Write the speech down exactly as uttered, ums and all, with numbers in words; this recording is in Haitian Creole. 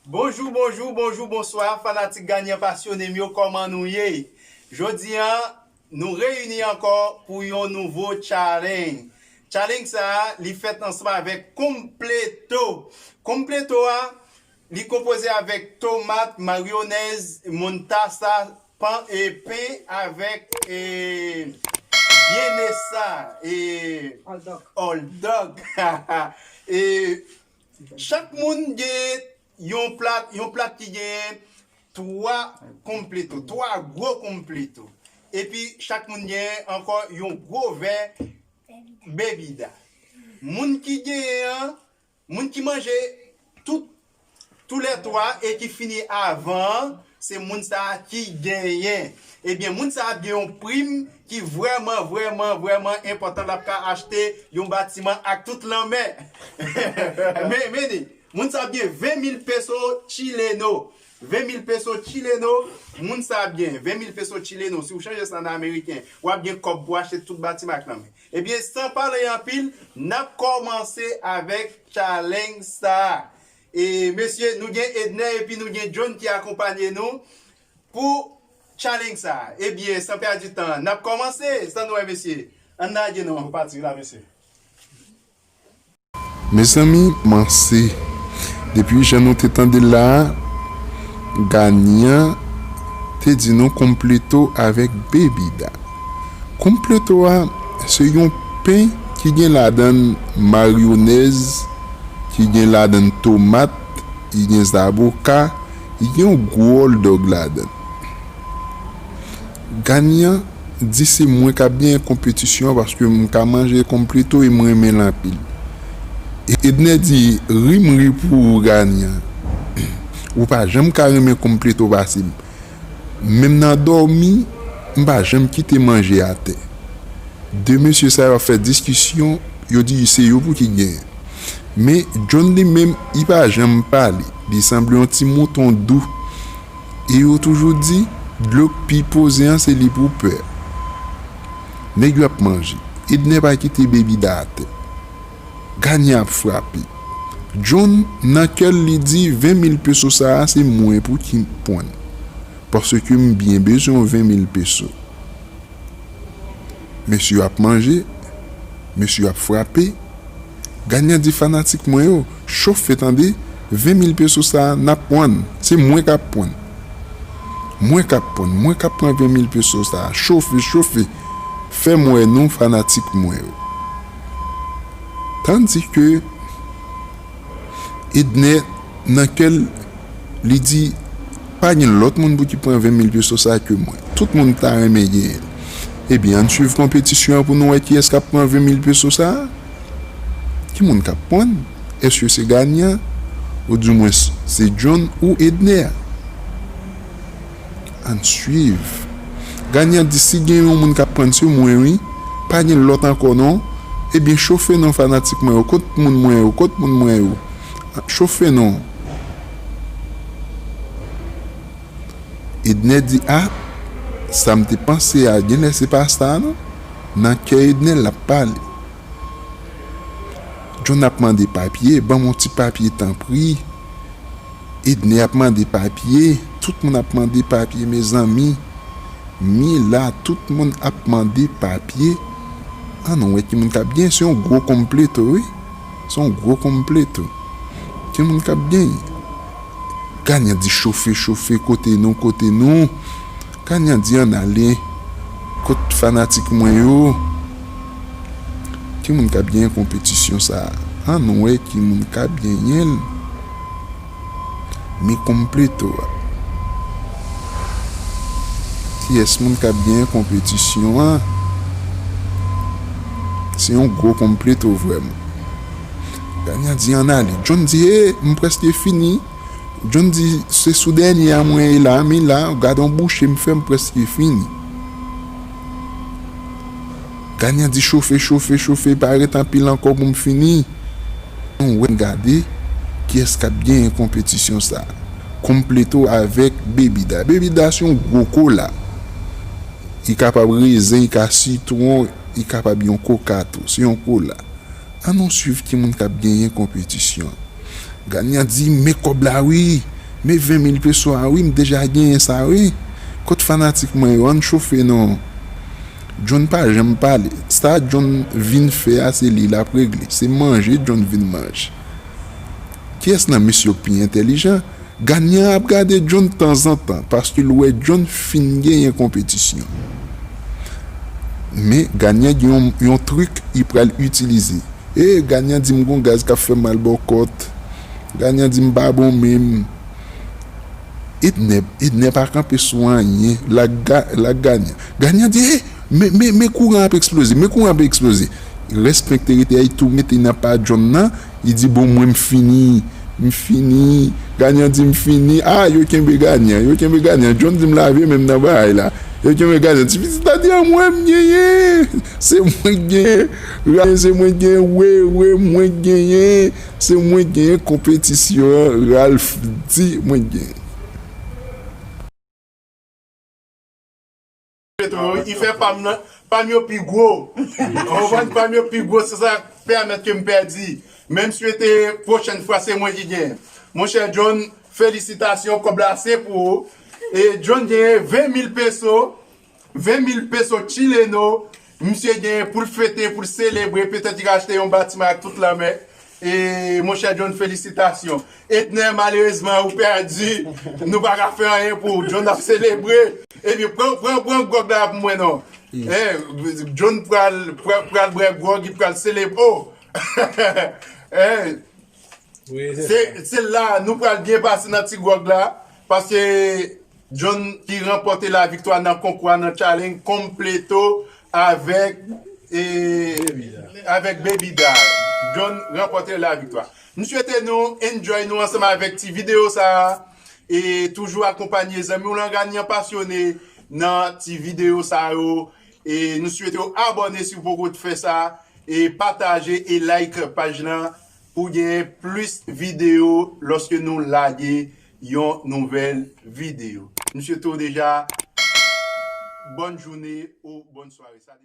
Bonjou, bonjou, bonjou, bonswa, fanatik Ganyan pasyone m yo, kòman nou ye? Jodi a, nou reyini ankò pou yon nouvo challenge. Challenge sa a, li fèt ansanm avèk Completo. Completo a, li konpoze avèk tomat, mayonèz, moutasa, pan, e pen avèk, e, byenesa, e, hot dog. Hot dog. E, chak moun gen yon plat, yon plat ki gen twa Completo, twa gwo Completo. Epi chak moun gen ankò yon gwo vè bebida. Moun ki genyen an, moun ki manje tout, toulètwa e ki fini avan an, se moun sa a ki genyen. Ebyen, moun sa a ap gen yon prim ki vrèman, vrèman, vrèman enpòtan. L ap ka achte yon batiman ak tout lanmè. Men, men, moun sa ap gen ven mil peso chileno. Ven mil peso chileno, moun sa ap gen ven mil peso chileno. Si w chanje sa an ameriken, w ap gen kòb pou achte tout batiman ak lanmè. Ebyen, san pale anpil, n ap kòmanse avèk challenge sa a. E, mesye, nou gen Edner epi nou gen John ki akonpanye nou pou challenge sa a. Ebyen, san pèdi tan, n ap kòmanse, san nou wè, mesye. Ann lage non. Nou pati la, mesye. Mezanmi, kòmanse. Depi jan nou te tande la a, Ganyan te di nou Completo avèk bebida. Completo a, se yon pen ki gen ladan l mayonèz, ki gen ladan l tomat, ki gen zaboka, li gen yon gwo hot dog ladan l. Ganyan di se mwen k ap genyen konpetisyon an paske m ka manje Completo e m renmen l anpil. Edner di, ri m ri pou ou, Ganyan. Ou pa janm ka renmen Completo pase m. Menm nan dòmi, m pa janm kite manje atè. De mesye sa yo ap fè diskisyon, yo di se yo pou ki genyen. Men John li menm, li pa janm pale. Li sanble yon ti mouton dou. E yo toujou di, dlo k pi poze an se li pou pè. Nèg yo ap manje. Edner pa kite bebida atè. Ganyan ap frape. John, nan kè l, li di, ven mil peso sa a, se mwen pou ki pran l. Paske m byen bezwen yon ven mil peso. Mesye yo ap manje, mesye yo ap frape. Ganyan di fanatik mwen yo, chofe tande, ven mil peso sa a, n ap pran l. Se mwen k ap pran l. Mwen k ap pran l, mwen k ap pran ven mil peso sa a. Chofe, chofe. Fè m wè nou fanatik mwen yo. Tandike Edner, nan kè l, li di, pa gen lòt moun pou ki pran ven mil peso sa a ke mwen. Tout moun ta renmen genyen l. Ebyen, ann swiv konpetisyon an pou nou wè kiyès k ap pran ven mil peso sa a. Ki moun k ap pran l? Èske se Ganyan? Oudimwens, se John ou Edner? Ann swiv. Ganyan di si gen yon moun k ap pran l se mwen wi. Pa gen lòt ankò non. Ebyen chofe non fanatik mwen yo. Kot moun mwen yo? Kot moun mwen yo? Chofe non. Edner di a, sa m te panse a, genlè se pa sa non. Nan kè Edner l ap pale. John ap mande papye, ban m yon ti papye tanpri. Edner ap mande papye, tout moun ap mande papye, mezanmi. Mila, tout moun ap mande papye. Ann wè ki moun k ap genyen, se yon gwo Completo, wi. Se yon gwo Completo. Ki moun k ap genyen? Ganyan di chofe, chofe, kote nou, kote nou. Ganyan di ann ale. Kot fanatik mwen yo? Ki moun k ap genyen konpetisyon sa a? Ann wè ki moun k ap genyen l. Men Completo a. Kiyès moun k ap genyen konpetisyon an? Se yon gwo Completo vrèman. Ganyan di ann ale. John di, e, m prèske fini. John di, se sou dènye a mwen ye la, men la, gad on bouche m fè, m prèske fini. Ganyan di, chofe, chofe, chofe, pa ret anpil ankò pou m fini. Ann wè, gade kiyès k ap genyen konpetisyon sa a. Completo avèk bebida. Bebida se yon gwo kola. Li kapab rezen, li ka sitwon, li kapab yon koka tou. Se yon kola. Ann nou swiv ki moun k ap genyen konpetisyon an. Ganyan di, men kòb la wi. Men ven mil peso a wi, m deja genyen sa wi. Kot fanatik mwen yo, ann chofe non. John pa janm pale. Sa John vin fè a se li l ap regle. Se manje John vin manje. Kiyès nan mesye yo k pi entèlijan? Ganyan ap gade John tanzantan paske l wè John fin genyen konpetisyon. Men Ganyan gen yon, yon trik li pral itilize. E Ganyan di m gon gaz k ap fè m al bòkòt. Ganyan di m pa bon menm. Ednè, Ednè pa kanpe sou anyen. L ak Ga-, l ak Ganyan. Ganyan di, e, men, men, men kouran ap eksploze, men kouran ap eksploze. Rès plenk te rete a, li tou mete nan pa John nan. Li di, bon, mwen m fini, m fini. Ganyan di, m fini. A, yo kenbe Ganyan, yo kenbe Ganyan. John di, m lave men m nan bagay la. Yo kenbe Ganyan. Ti pitit la di, a, mwen m genyen. Se mwen k genyen. Ralph, se mwen k genyen. Wi, wi, mwen k genyen. Se mwen k genyen konpetisyon an. Ralph di, mwen k genyen. Li fè pa m nan, pa m yo pi gwo. Ou konprann? Pa m yo pi gwo, se sa k pèmèt ke m pèdi. Men m swete pwochèn fwa se mwen ki genyen. Monchè John, felisitasyon, kòb la se pou ou. E John genyen ven mil peso, ven mil peso chileno. Misye genyen pou l fete, pou l selebre, petèt li ka achte yon batiman ak tout lanmè. E, monchè John, felisitasyon. Ednè, malerezman, ou pèdi. Nou pa ka fè anyen pou ou. John ap selebre. Ebyen, pran, pran, pran gwòg la pou mwen, non. E, John pral, pral, pral bwè gwòg, li pral selebre. O! E, se, se la, nou pral byen pase nan ti gwòg la. Paske John ki ranpòte laviktwa nan konkou a, nan challenge Completo avèk, e, avèk Baby Doll. John ranpòte laviktwa. M swete nou enjoy nou ansanm avèk ti videyo sa a. E toujou akonpanye zanmi w lan Ganyan pasyone nan ti videyo sa yo. E nou swete w abòne si w poko fè sa. E pataje e like paj lan pou genyen plis videyo lòske nou lage yon nouvèl videyo. M swete w deja bòn jounen ou bòn sware. Sa depann.